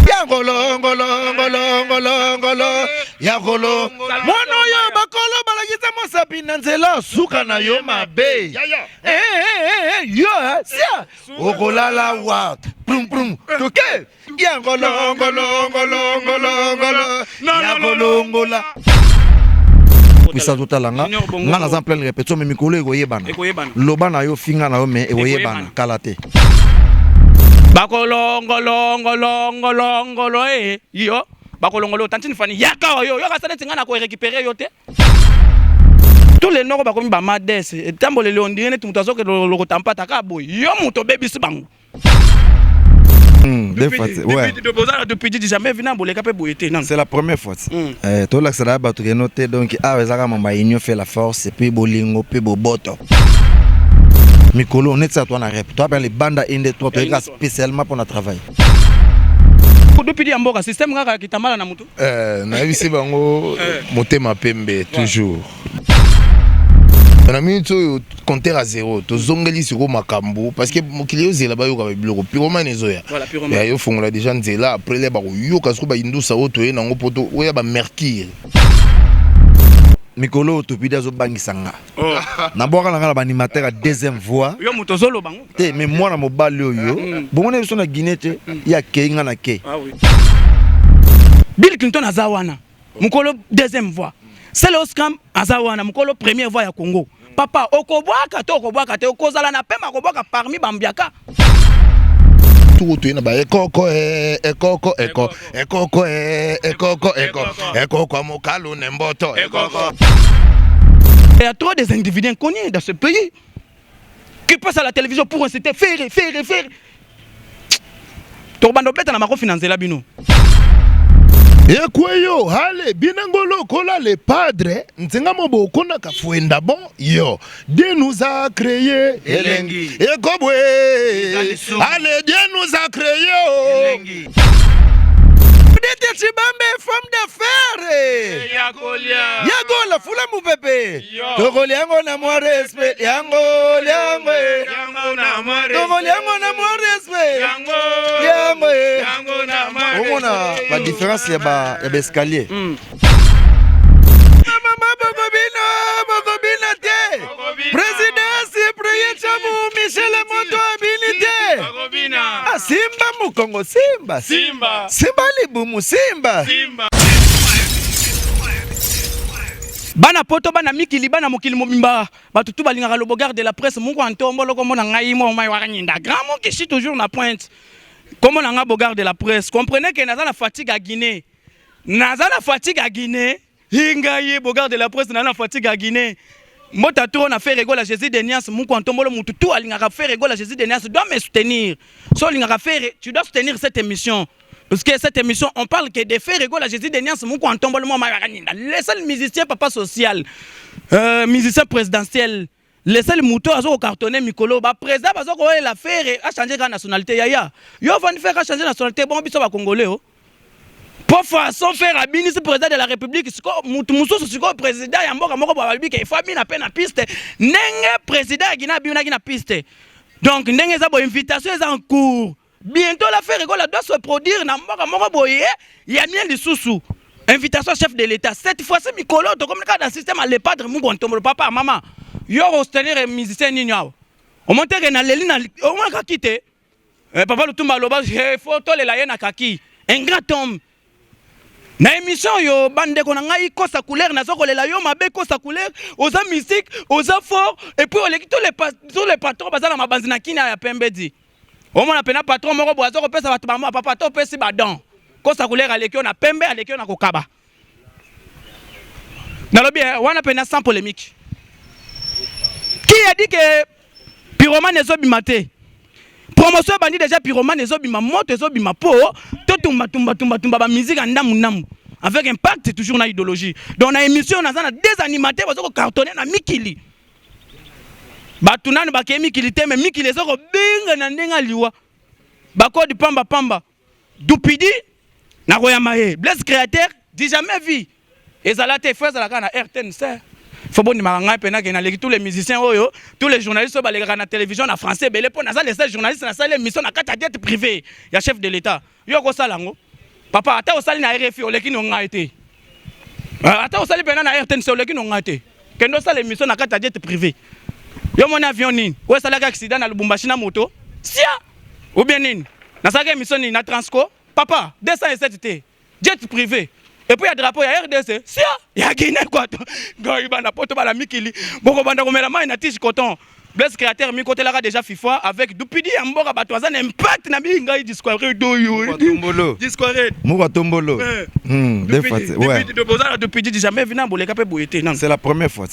Ya ngolo ngolo ngolo ngolo ngolo ya ngolo mwana oyo bakolo balakisa mosapi na nzela suka na yo mabe. Eh, eh, eh, eh, yo sia okolala wa prum prum toke ya ngolo ngolo ngolo ngolo ngolo ya kolongola puissance otala nga nga naza en pleine répétition, mais mikolo ekoyebana. Loba na yo, finga na yo, mais ekoyebana kala te. Bakolongolongolongolongolo e yo bakolongolo tantine Fani yaka oyo yoka sa neti ngai na korécupérer yo te. Tous les noko bakomi bamades etamboleli ondire neti moto azokende lokota mpata kaka boye, yo moto obebisi bango. Depuis jamais vu na boleka mpe boye te. C'est la première fois. Tolakisela ya bato keno te. Donc awa ezaka mamba, union fait la force et puis bolingo mpe boboto. Mikolo neti sa toa na rep, toa mpe libanda inde to toyeka spécialement mpona travail. Depuis ya mboka système kaka kitambala na mutu. Nayebisi bango motema pembe toujours. Na minute oyo, compteur à zéro, tozongeli sikoyo makambo parce que mokili ozela bayoka babiloko Pyromane ezoya. Ya yo fongola déjà nzela. Après le bakoyoka sikoyo baindusa oyo toye nango po oya bamercure. Mikolo oyo topidi azobangisa nga, nabwaka na nga na baanimateur ya deuxième voix. Yo moto ozoloba ngo. Te, mais mwana mobali oyo bomona biso na Guinée te, ye akei, nga na kei. Bill Clinton aza wana mokolo deuxième voix, Sele Oscam aza wana mokolo première voix ya Congo. Papa, okobwaka to okobwaka te, okozala na pema kobwaka parmi bambiaka. Tuku toye na baekoko ekoko eko ekoko ekoko eko ekoko mokalu ne mboto ekoko. Il y a trop des individus inconnus dans ce pays qui passent à la télévision pour inciter faire, faire, faire. Tokobanda obeta na makofi na nzela bino. Ekweyo hale binango lokola le padre nzinga mobo okonaka fuenda. Bon yo, Dieu nous a créé elengi. Ekobwe ale, Dieu nous a créé oh. Dete Chibambe, femme d'affaires yagola fula mupepe, tokolia yango na mwa respect, yango liango, tokolia yango na mwa respect yango. Omona badifférence ya baescalier. Mama, bokobina, bokobina te. Président Cyprien Chamu Michel Moto abini te. Simba mokongo, simba simba libumu, simba. Bana poto, bana mikili, bana mokili mobimba, bato tu balingaka le Bogard de la presse moko antombo loko mona ngai mo mai waka nyinda grand mokishi toujours na pointe. Kombo na nga Bogard de la presse. Comprenez que naza na fatigue ya Guinée, naza na fatigue ya Guinée. Ngai ye Bogard de la presse, naza na fatigue ya Guinée. Mbota toro na Ferre Gola Jésus de Nias moko antombolo. Mutu tu alingaka Ferre Gola Jésus de Nias doit me soutenir. So olingaka Ferre, tu dois soutenir cette émission. Parce que cette émission, on parle que de Ferre Gola Jésus de Nias moko antombolo mo mai waka nyinda. Le seul musicien papa social, musicien présidentiel, le seul moto azo kocartonner mikolo. Baprésident bazo kowelela Ferre achanger kaka nationalité. Yaya, yo ovandi, Ferre achanger nationalité, bongo biso bacongolais o po façon Ferre abinisi président de la République. Sikoyo mutu mosusu, sikoyo président ya mboka moko boye balobi ke ifo abina mpe na piste ndenge président ya Guinée abinaki na piste. Donc ndenge eza boye, invitation eza en cours. Bientôt la Ferre Gola doit se produire na mboka moko boye ya mien lisusu. Invitation chef de l'État cette fois-ci. Mikolo tokomi kaka na système ya le padre mungu ntombolo. Papa, mama, yo kosoutenir musicien nini awa? Omonteke naleli na omona kaki te. Papa Lutumba aloba faut tolela ye na kaki, un grand homme. Na émission oyo, bandeko na ngai, kosa couleur, naza kolela yo mabe. Kosa couleur, oza mystique, oza fort et puis oleki tous les patrons baza na mabanzi na kini ya pembe. Di omona mpena patron moko boye aza kopesa bato bamwa. Papa, to opesi badon. Kosa couleur aleki yo na pembe, aleki yo na kokaba. Nalobi wana mpena sans polémique. Qui a dit que Pyromane ezobima te? Promotion ebandi déjà. Pyromane ezobima, moto ezobima mpo totumba tumba tumba tumba bamusique ya ndamu ndamu avec impact, toujours na idéologie. Donc na émission naza na deux animateurs baza kocartonner na mikili. Bato nanu bakei mikili te, mais mikili eza kobenga na ndenge aliwa bakodi pamba pamba. Dupidi nakoyamba ye, Blaise Créateur du jamais vu ezala te. Fo ezala kaka na RTNC. Fo bondimaka ngai mpe nake naleki tous les musiciens oyo, tous les journalistes oyo balekaka na télévision na français ebele, mpo naza le seul journaliste nasali émission na kati ya jet privé ya chef de l'État. Yo okosala yango. Papa, ata osali na RFI, oleki no ngai te. Ata osali mpena na RTNC, oleki no ngai te. Kende osala émission na kati ya jet privé. Yo moni avion nini oyo esalaki accident na Lubumbashi na moto sia ou bien nini? Nasalaki émission nini na Transco? Papa, 207 te, jet privé, et puis ya drapeau ya RDC sia ya Guinée Équateur. Ngai bana poto, bana mikili, bokobanda komela mai na tige coton. Blaise Créateur mikotelaka déjà FIFA avec Dupidi ya mboka, bato aza na impact na mingi. Ngai disquare doyo. Tombolo. Disquare. Moko tombolo. Deux fois, ouais. Boza na Dupidi, jamais vu na boleka mpe boye te nanu. C'est la première fois.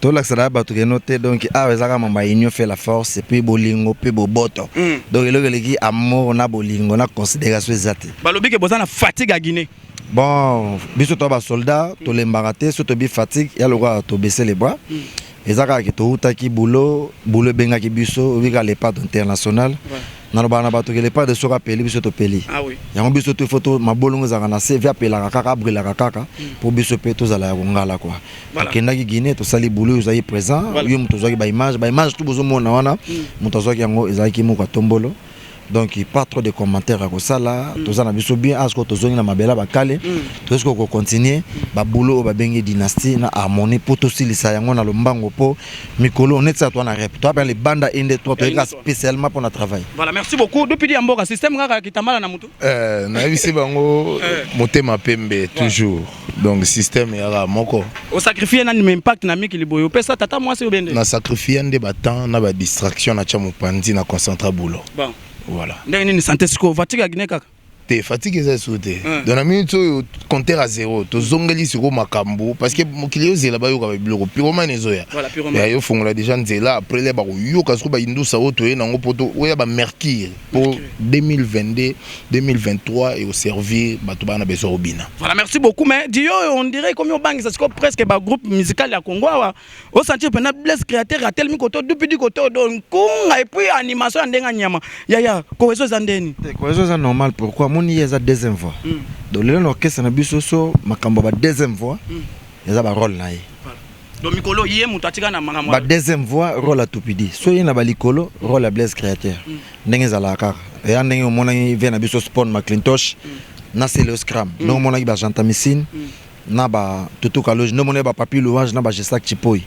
Tolakisa na bato keno te. Donc awa ezaka mamba, union fait la force, et puis bolingo mpe boboto. Donc eloko eleki amour na bolingo na considération eza te. Balobi ke boza na fatigue ya Guinée. Bon, biso to basoldat tolembaka te. So tobi fatigue ya lokola tobaisse les bras, eza kaka ke toutaki boulot, boulot ebengaki biso. Obi kaka Le Padre international, nalobaka na bato ke Le Padre soki apeli biso, topeli. Ah oui. Yango biso to ifo to mabolongo ezalaka na se vi, apelaka kaka, abrilaka kaka mpo biso mpe tozala ya kongala kua. Tokendaki Guinée, tosali boulot, ozalaki présent. Yo moto ozwaki baimage, baimage tu bozomona wana, moto azwaki yango ezalaki moko ya tombolo. Donc pas trop de commentaires ya kosala. Toza na biso bien asko, tozongi na mabele ya bakale, tozoki kocontinue baboulot oyo babengi dynastie na harmonie mpo tosilisa yango na lombango, mpo mikolo neti sa toa na rep, toa mpe libanda inde 3, toyeka spécialement mpona travail. Voilà, merci beaucoup. Dupidi ya mboka, système kaka kitambala na mutu. Nayebisi bango motema pembe toujours, donc système eyaka moko. Osacrifie nani ma impact na mikili boye? Opesa tata mwasi obende? Na sacrifie nde batemps na badistraction, natya mopanzi na concentre boulot. Bon. Voilà. Ndenge nini santé sikoyo? Fatigue ya Guinée kaka? Te, fatigue eza lisusu te. Donc na minute oyo, compteur à zéro, tozongeli sikoyo makambo, parce que mokili ozela bayoka babiloko pyromane ezoya. Voilà, pyromane. Ya yo fongola déjà nzela, après le bakoyoka sikoyo baindusa oyo toye nango mpo oya bamercure po 2022 2023 ekoservir bato bana besoin kobina. Voilà, merci beaucoup. Mais Dio, on dirait comme obangisa sikoyo presque ba groupe musical ya Congo awa. Osentir mpena Blaise Créateur atelemi koto, Dupidi koto, do nkunga, et puis animation ya ndenge ya nyama. Yaya, cohésion eza ndeni? Te, cohésion eza normal. Pourquoi? Moni ye eza deuxième voix. Donc lelo na orchestre na biso, so makambo ya ba deuxième voix eza barole na ye. Donc mikolo ye moto atika na makambo. Ba deuxième voix, rôle ya Tupidi. So ye na balikolo, rôle ya Blaise Créateur. Ndenge ezalaka kaka, eya ndenge omonaki ve na biso Spon Maclintosh na Celeo Scram, ndenge omonaki bagentamicine na batutu Kaloge, ndenge omonaki bapapi Louange na bagesak Chipoi,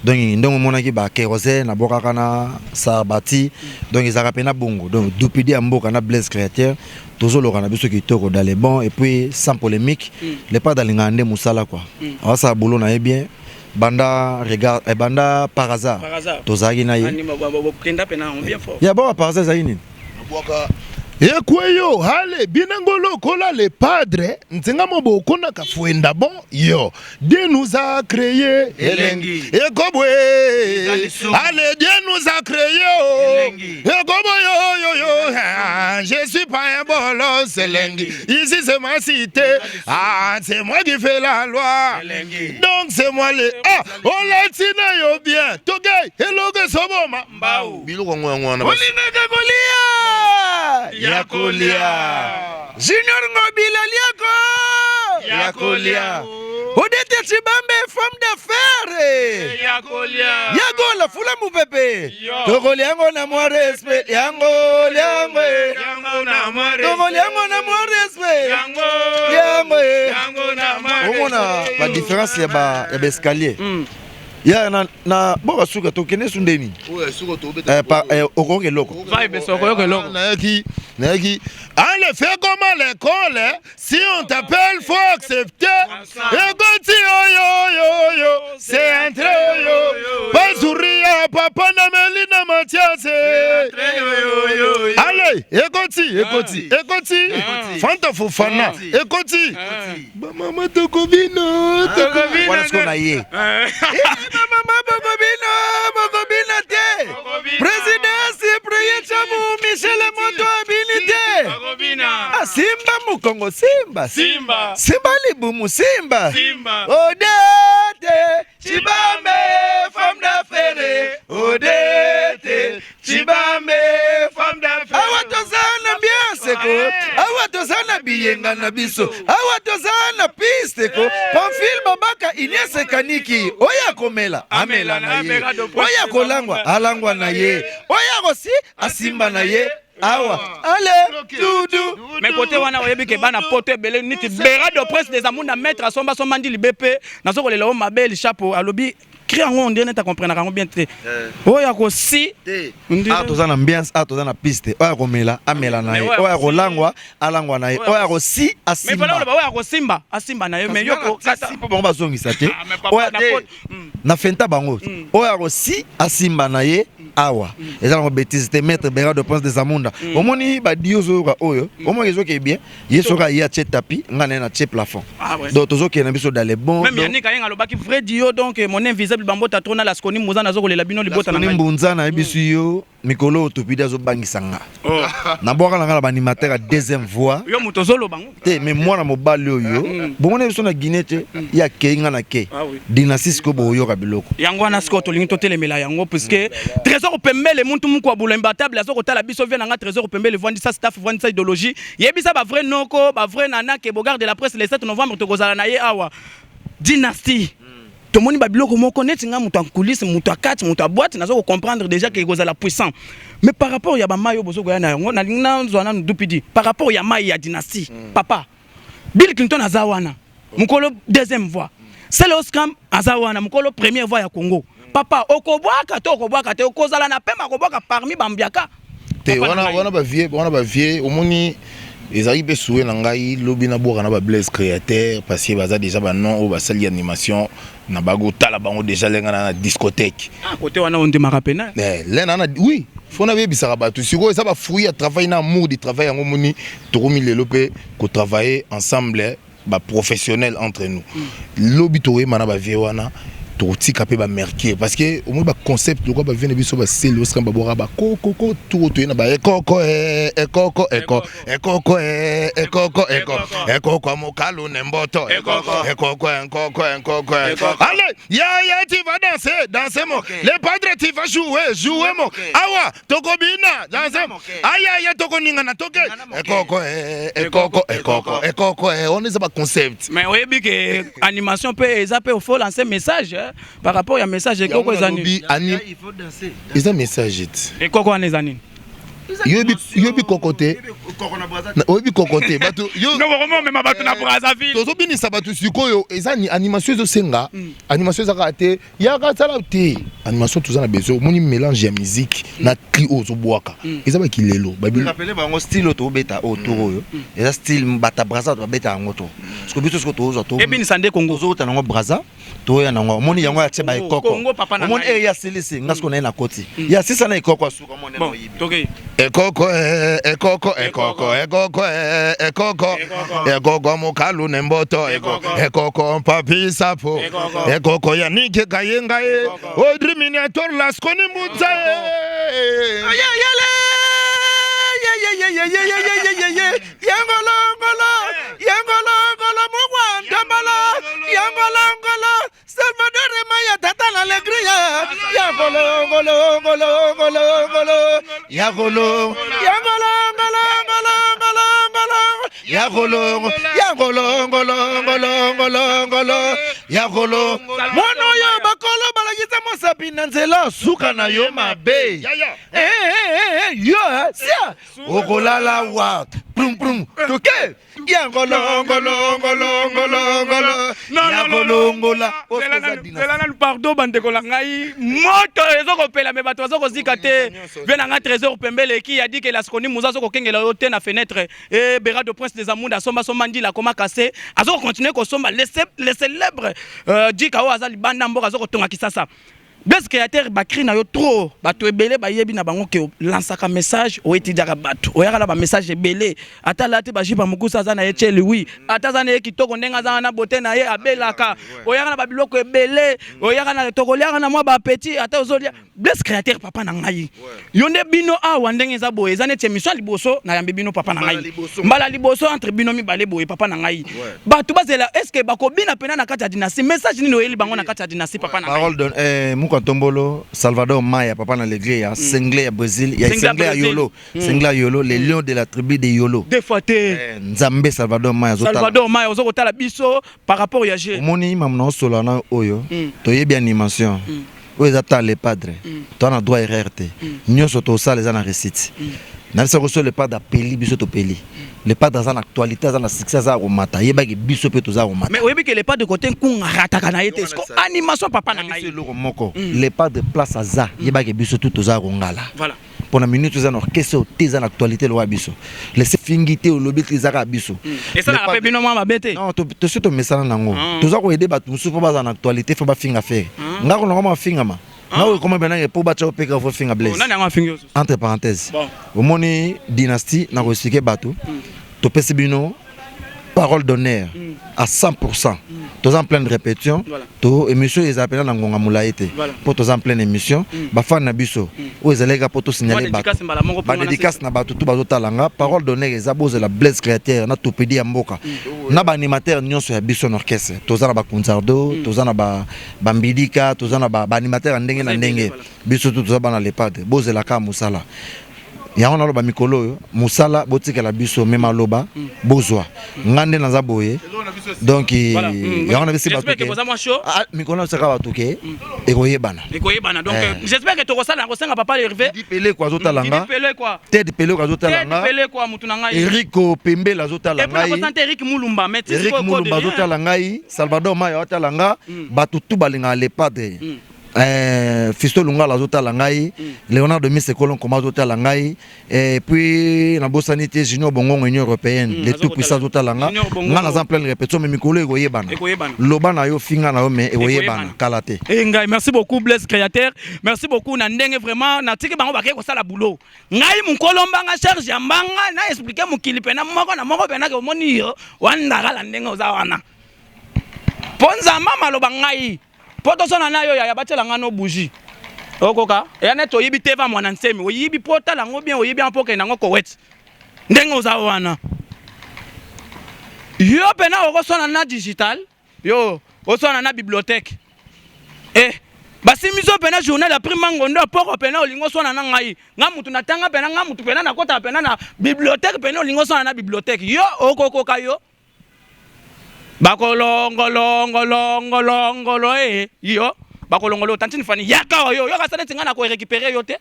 donc ndenge omonaki bakerosene nabwakaka na Sarbati. Donc ezalaka mpena bongo. Donc Dupidi ya mboka na Blaise Créateur, tozoloka na biso kitoko dans les bons et puis sans polémique. Le Padre alingaka nde mosala quoi, awasala boulot na ye bien. Banda regard banda par hasard. Par hasard. Tozalaki na ye. Kenda pena bien fort. Ya bongo, par hasard ezalaki nini? Nabwaka ekweyo hale binango lokola Le Padre nzinga mo bokonaka fuenda. Bon, yo Dieu nous a créé Elengi. Ekobwe. Eza lisumu. Allez, Dieu nous a créé oh. Elengi. Ekobo yo yo yo. Ah, je suis pas un bolos. Elengi, ici c'est ma cité. Ah, c'est moi qui fais la loi. Elengi. Donc c'est moi le ah olati na yo bien toke eloko esoboma. Mbau. Biloko yango, yango wana. Olingaka kolia. Ya kolia. Junior Ngobila liako. Ya kolia. Odete Chibambe, femme d'affaires. Ya kolia. Yagola fula mupepe. Yo. Tokolia yango na mwa respect, yango liango e. Yango na mwa. Tokolia yango na mwa respect. Yango. Yango e. Yango na mwa. Omona badifférence ya baescalier ya na boka suka, tokende su nde nini? Okoyoka eloko. Vibe sokoyoka eloko. Nayaki, nayaki. Allez, fais comme à l'école, hein. Si on t'appelle, faut accepter. Ekoti oyo yo yo, c'est entré oyo bazuria papa na Melina Mathias. Allez, ekoti, ekoti, ekoti, Fanta Fofana ekoti, bamama tokobino, tokobino. Wana sikoyo na ye. Mama, bokobino, bokobino te. Président Cyprien Chamu Michel Moto abini te. Bakobina. Ah, simba mokongo, simba. Simba. Simba libumu, simba. Simba. Odete Chibambe, femme d'affaires. Odete Chibambe, femme d'affaires. Awa toza na ambiance ko. Awa toza na biyenga na biso, awa toza na piste ko. Pamphile Babaka Iniese Kaniki, oyo akomela amela na ye, oyo akolangwa alangwa na ye, oyo akosi asimba na ye. Awa ale dudu. Mais côté wana oyebi ke bana poto ebele niti Berado Prince des Amunda maître asomba somba ndi libe pe nazo kolela o mabe chapeau alobi cri yango on dirait neti acomprenaka yango bien te. Oyo akosi Awa toza na ambiance, awa toza na piste. Oyo akomela amela na ye, oyo akolangwa alangwa na ye, oyo akosi mais voilà, oloba oyo akosimba asimba na ye, mais yo kokata mpo bango bazongisa te. Oyo te na fenta bango, oyo akosi asimba na ye. Awa eza nango bêtise te. Maître Berado Prince des Amunda, omoni badio ozoyoka oyo, omoni ezokee bien. Ye soki aye atie tapis, ngai na ye na tie plafond. Donc tozokende na biso dans les bons. Même Yannick Ayenga alobaki vrai dio, donc mon invisible bambota trona Lasconi Muza, nazokolela bino libota na ngai. Mbunza nayebisi yo, mikolo oyo topidi azobangisa nga. Nabwaka na nga na baanimateur ya deuxième voix. Yo moto ozoloba ngo. Te, mais mwana mobali oyo bomona biso na Guinée te, ye akei, nga na ke dynastie. Sikoyo boyoka biloko. Yango wana sikoyo tolingi totelemela yango, puisque Trésor Pembele muntu muku wa bula imbatable azo kotala biso. Vie na nga Trésor Pembele, vwandisa staff, vwandisa idéologie, yebisa bavrai noko, bavrai nana ke Bogard de la presse, le 7 novembre tokozala na ye awa dynastie. Tomoni babiloko moko neti nga moto ya coulisse, moto ya kati, moto ya boîte, nazo kocomprendre déjà ke ekozala puissant. Mais par rapport ya bamai oyo bozokoya na yango, nalingi nazwa nanu dupidi par rapport ya mai ya dynastie. Papa Bill Clinton aza wana mokolo deuxième voix, Sele Oscam aza wana mokolo première voix ya Congo. Papa, okobwaka to okobwaka te? Okozala na pema kobwaka parmi bambiaka? Te, wana wana bavie wana, bavie omoni ezalaki mpe souhait na ngai lobi nabwaka na bablaise créateur, parce que baza déjà banom oyo basali animation na bakotala bango déjà lenga na discothèque. Ah, côté wana ondimaka pena. Lena na oui, fo nayebisaka bato sikoyo eza bafruit ya travail na amour du travail. Yango moni tokomi lelo mpe kotravailler ensemble, baprofessionnel entre nous. Lobi tokoyeba na bavie wana, tokotika mpe bamercure, parce que omoi baconcept lokwa bavie na biso baseli osika babwaka bakokoko toko toye na baekoko ekoko eko ekoko ekoko eko ekoko mokalo ne mboto ekoko enkoko enkoko. Allez ya ya, tu vas danser, danser mo le padre, tu vas jouer, jouer mo awa tokobina danser aya ya tokoningana toke ekoko ekoko ekoko ekoko. Wana eza baconcept. Mais oyebi ke animation mpe eza mpe faut lancer message, hein, par rapport ya message ekoko eza nini? Eza message ti. Ekoko wana eza nini? Yoyebi koko te, oyebi koko te bato. Omema bato na Brazzaville. Tozobinisa bato sikoyo. Eza animation, ezosenga animation eza kaka te yaka sala te animation. Toza na besoin omoni mélange ya musique na cri oyo ozobwaka eza bakilelo. Rappele bango style oyo tobeta oyo, tour oyo eza style bata Braza babeta yango to parce que biso siko tozwa. Ebinisa nde Kongo. Tozouta nango Braza, toya nango. Omoni yango atie baekoko, omoni e ya silisi nga siko naye na koti ya sisa na ekoko asuka omoni oyibi. Ekoko ekoko ekoko ekoko ekoko ekoko mokalu ne mboto ekoko papisapo ekoko yanike kayenga ye Audrey Miniator Lasconi Mbutsa. Yele yengolongolo yengolongolo mugwandambala yengolongolo Salvador Maya tata na alegria yangolongolongolongolongolo yangolo yangolongolongolongolongolo yangolo yangolongolongolongolongolo yangolo. Mwana oyo bakolo balakisa mosapi na nzela, suka na yo mabe. Yo sia okolala wa prum prum toke yangolongolongolongolongolo yangolongola. Zela nanu, pardon bandeko na ngai, moto ezokopela me bato baza kozika te. Ve na ngai Trésor Pembele eki ya dike Lasconi Muza azokokengela yo te na fenêtre. E Berado Prince des Amunda asombasomba ndila akoma kase, azokocontinue kosomba le célèbre dika oyo aza libanda mboka azokotonga Kisasa. Blaise Créateur, bacri na yo trop, bato ebele bayebi na bango ke lansaka message, oetidiaka bato, oyaka na bamessage ebele. Ata alati bajipa mokusa, aza na ye tieli wi, ata aza na ye kitoko ndenge aza wana, bote na ye abelaka. Oyaka na babiloko ebele, oyaka na tokoliaka na mwa baappétit ata ozolia. Blaise Créateur papa na ngai. Yo nde bino awa ndenge eza boye eza neti émission ya liboso nayambi bino papa na ngai. Mbala liboso entre bino mibale boye papa na ngai. Bato bazela est ce que bakobina pena na kati ya dynastie? Message nini oyeli bango na kati ya dynastie papa na ngai? Parole donne eh, Muka Tombolo, Salvador Maya, papa na l'église ya Sengle ya Brésil, ya Sengle ya Yolo, Sengle ya Yolo, les lions de la tribu de Yolo. Deux fois te. Eh, Nzambe Salvador Maya zotala. Salvador Maya ozo kotala biso par rapport ya jeu. Omoni mamu na osola na oyo, toyebi animation. Oyo eza ta le padre. Toza na droit erreur te. Nyonso tosala eza na réussite. Na biso ko le padre apeli biso topeli. Le padre aza na actualité, aza na succès, aza komata. Yebaki biso pe toza komata. Mais oyebi que le padre côté nkunga rataka na ye te. Animation papa na ngai. Eloko moko. Le padre place aza, yebaki biso tout toza kongala. Voilà. Pona minute eza na orchestre oyo te eza na actualité lokola biso. Laisse fingi te olobi te ezaka biso. Esalaka pe bino mwa mabe te. Non, tosi tomesana nango. Toza ko aider bato mosusu mpo baza na actualité fo bafinga Ferre. Nga kona koma fingama. Nga oyo koma benange mpo batya opeka fo finga Blaise. Nani yango afingi yo? Entre parenthèses. Omoni dynastie na ko expliquer bato. Topesi bino parole d'honneur à 100%. Toza en pleine répétition. To émission eza pena na ngonga molayi te. Po toza en pleine émission. Ba fan na biso. Oyo ezalaki kaka po to signaler bato. Ba dédicace na bato tout bazotala nga. Parole d'honneur eza bozela Blaise Créateur na Topedi ya mboka. Na ba animateur nyonso ya biso na orchestre. Toza na ba Kunzardo, toza na ba Mbidika, toza na ba animateur ya ndenge na ndenge. Biso tout toza bana le padre. Bozela kaka mosala. Yango naloba mikolo oyo mosala botikela biso me maloba bozwa nga nde naza boye donc yango nabisi bato ke mikolo nabisaka bato ke ekoyebana ekoyebana donc j'espère que tokosala kosenga papa Hervé Didi Peleko azotala nga Ted Peleko azotala nga Peleko mutu na ngai Eric Pembele azotala ngai Eric Mulumba mais Eric Mulumba azotala ngai Salvador Maya azotala nga bato tout balingaka le padre. Fisto Lungala azotala ngai, Leonardo Mise Kolon Koma azotala ngai, et puis nabosani te Junior Bongongo Union européenne, le tout puissant azotala nga. Nga naza en pleine répétition mais mikolo ekoyebana. Loba na yo finga na yo mais ekoyebana kala te. Eh ngai merci beaucoup Blaise Créateur, merci beaucoup na ndenge vraiment na tiki bango bakei kosala boulot. Ngai mukolo mbanga charge ya mbanga na expliquer mokili pena moko na moko pena ke omoni yo wandakala ndenge oza wana. Po Nzambe maloba ngai Po toswana na yo yaya batiela nga no bougie okoka eya neti oyibi teva mwana nsemi oyibi po otala yango bien oyibi yango po okende yango kowet ndenge oza wana yo pena okoswana na digital yo oswana na bibliothèque eh basimisi yo pena journal ya prix mangondo ya poko pena olingi oswana na ngai nga mutu natanga pena nga mutu pena nakotaka pena na bibliothèque pena olingi oswana na bibliothèque yo okokoka yo Bakolongolongolongolongolo eh yo bakolongolo tantine Fanny yaka oyo yo kasa neti nga na ko récupérer yo te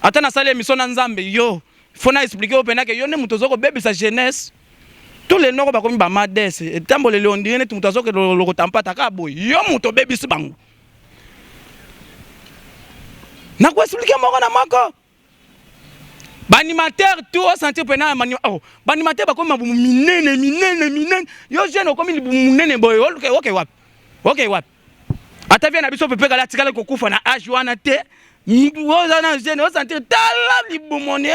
ata nasali émission na Nzambe yo faut na expliquer yo pena ke yo nde moto ozo kobebisa jeunesse tous les noko bakomi ba mades etamboleli on dirait neti moto azo lokota mpata kaka boye yo moto obebisi bango na ko expliquer moko na moko. Ba animateur tout o sentir pena oh ba animateur bakomi mabumu minene minene minene yo jeune okomi libumu munene boye oke oke wapi oke wapi ata vie na biso pepe kala atikala kokufa na age wana te oza na jeune o sentir tala libumu ne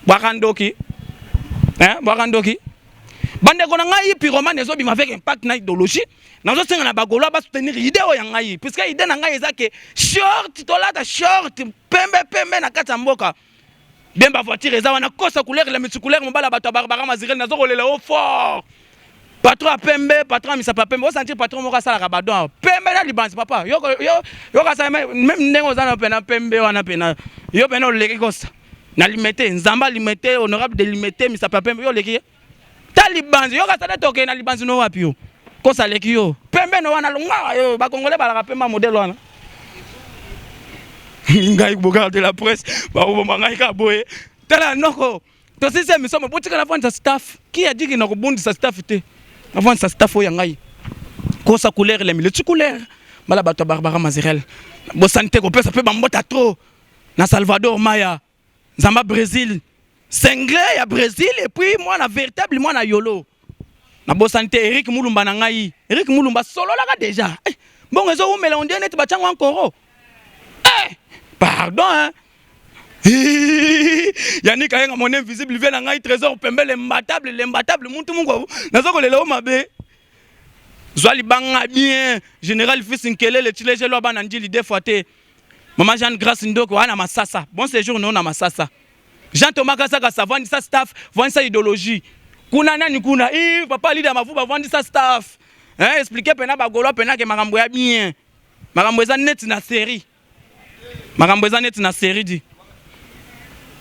bwaka ndoki hein bwaka ndoki bandeko na ngai pyromane ezobima avec impact na idéologie nazosenga na bagolois basoutenir idée oyo ya ngai puisque idée na ngai eza ke short tolata short pembe pembe na kati ya mboka bien ba voiture eza wana kosa couleur la multicouleur mobala bato ya Barbara Mazirel nazo kolela o fort patron ya pembe patron ya misapa pembe osentir patron moko asalaka badon pembe na libanzi papa yo yo yo kasa meme ndenge oza na pena pembe wana pena yo pena oleki kosa na limete nzamba limete honorable de limete misapa pembe yo oleki ta libanzi yo kasa nde tokende na libanzi no wapi yo kosa leki yo pembe no wana longa yo bakongole balaka pemba modèle wana ngai bogard de la presse bakoboma ngai kaka boye tala noko tosilisi émission mo botika nafandisa staff qui a dit que nakobundisa staff te nafandisa staff oyo ya ngai kosa couleur le milieu couleur bala bato ya Barbara Mazirel bosani te kopesa mpe bambota trop na Salvador Maya Nzamba Brésil single ya Brésil et puis mwana véritable mwana yolo nabosani te Eric Mulumba na ngai Eric Mulumba sololaka déjà eh, mbongo ezowumela on dirait neti batyango ankoro eh, pardon hein. Yannick Ayenga mon invisible vie na ngai trésor pembe l'imbattable l'imbattable muntu mungu naza kolela o mabe zwa libanga bien général fils nkelele tshilejelo bana njili deux fois te. Mama Jeanne Grace Ndoko wana Masasa. Bon séjour no na Masasa. Jean Thomas Kasaka savandisa staff, vandisa idéologie. Kuna nani kuna? Eh, papa leader Mavuba vandisa staff. Hein, expliquer pena ba gaulois pena ke makambo ya bien. Makambo eza net na série. Makambo eza net na série di.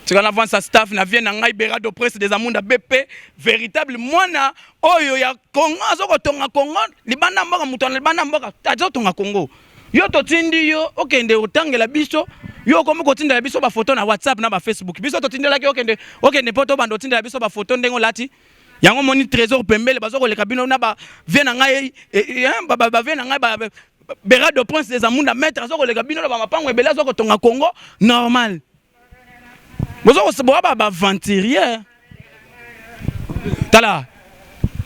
Tika na vandisa staff na vie na ngai Berado Presse des Amunda BP véritable mwana oyo ya Congo azokotonga Congo libanda mboka moto na libanda mboka azotonga Congo. Yo totindi yo okende otangela biso, yo okomi kotindela biso bafoto na WhatsApp na baFacebook. Biso totindelaki okende okende mpo tobanda otindela biso bafoto ndenge olati yango. Moni Trésor pembele baza koleka bino na bavie na ngai, bavie na ngai Berado Prince des Amunda maître aza koleka bino na bamapango ebele, aza kotonga Congo normal. Boza ba baaventurier. Tala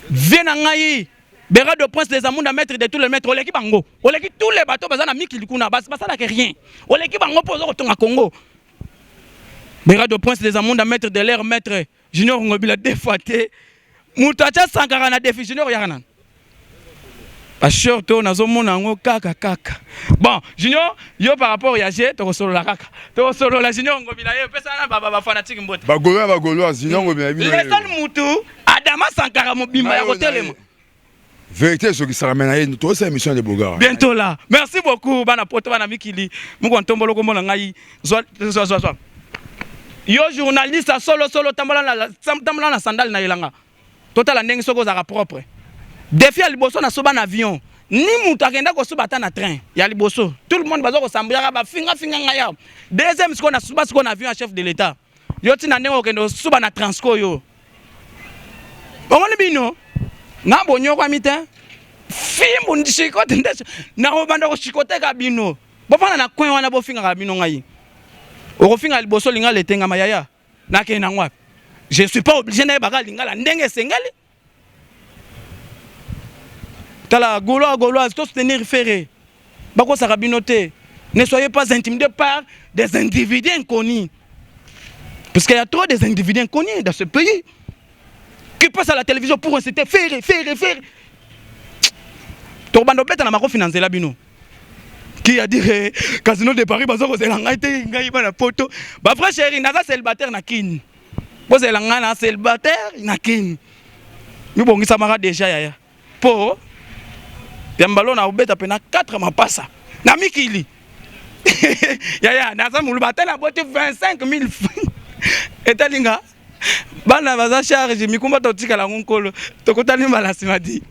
vie na ngai Berado Prince des Amunda, maître de tous les maîtres, oleki bango, oleki tous les bateaux baza na mikili kuna basalaka rien, oleki bango mpo oza kotonga Congo. Berado Prince des Amunda, maître de l'air, maître Junior Ngobila deux fois te moto atya Sankara na défi. Junior yaka nanu bashort oyo nazomona yango kaka kaka. Bon, Junior, yo par rapport ya g tokosolola kaka, tokosolola. Junior Ngobila ye opesa na bafanatike mbote. Bagaulois, bagaulois, Junior Ngobila bino. Lesal mutu Adama Sankara mobimba ya kotelema. Vérité ezokisaka me na ye tozosala émission de Bogard. Bientôt là. Merci beaucoup bana poto, bana mikili. Moko ntombolo komona ngai zwa zwa zwa zwa. Yo journaliste solo solo, tambola na sandale na elanga. Totala ndenge soki ozalaka propre. Défi ya liboso, nasoba na avion ni moto akenda kosuba ata na train ya liboso. Tout le monde baza kosambuyaka, bafingafinga ngai awa. Deuxième, sikoyo nasuba sikoyo na avion ya chef de l'État. Yo ntina ndenge okende osuba na Transco, yo omoni bino nga bonyokwami te. Fimbu shikote nde nakobanda koshikoteka bino. Bofanda na coin wana, bofingaka bino ngai. Okofinga liboso lingala etengama yaya, nakende nango wapi? Je suis pas obligé nayebaka lingala ndenge esengeli. Tala, Gaulois, Gauloise, to soutenir Ferre. Bakosaka bino te. Ne soyez pas intimidés par des individus inconnus, parce qu'il y a trop des individus inconnus dans ce pays qui passent à la télévision pour inciter Ferre, Ferre, Ferre. Tokobanda obeta na makofi na nzela bino. Qui a dit Casino de Paris baza kozela ngai te? Ngai bana poto, bavrai chéri, naza célibataire na Kini. Bozela ngai na célibataire na Kini, mibongisamaka déjà yaya mpo ya mbalo na obeta mpe na 4 mapasa na mikili. Yaya, naza moluba, ata na boti 25 000 etalinga bana baza charge mikumba, totikala yango nkolo. Tokutani mbala nsima di.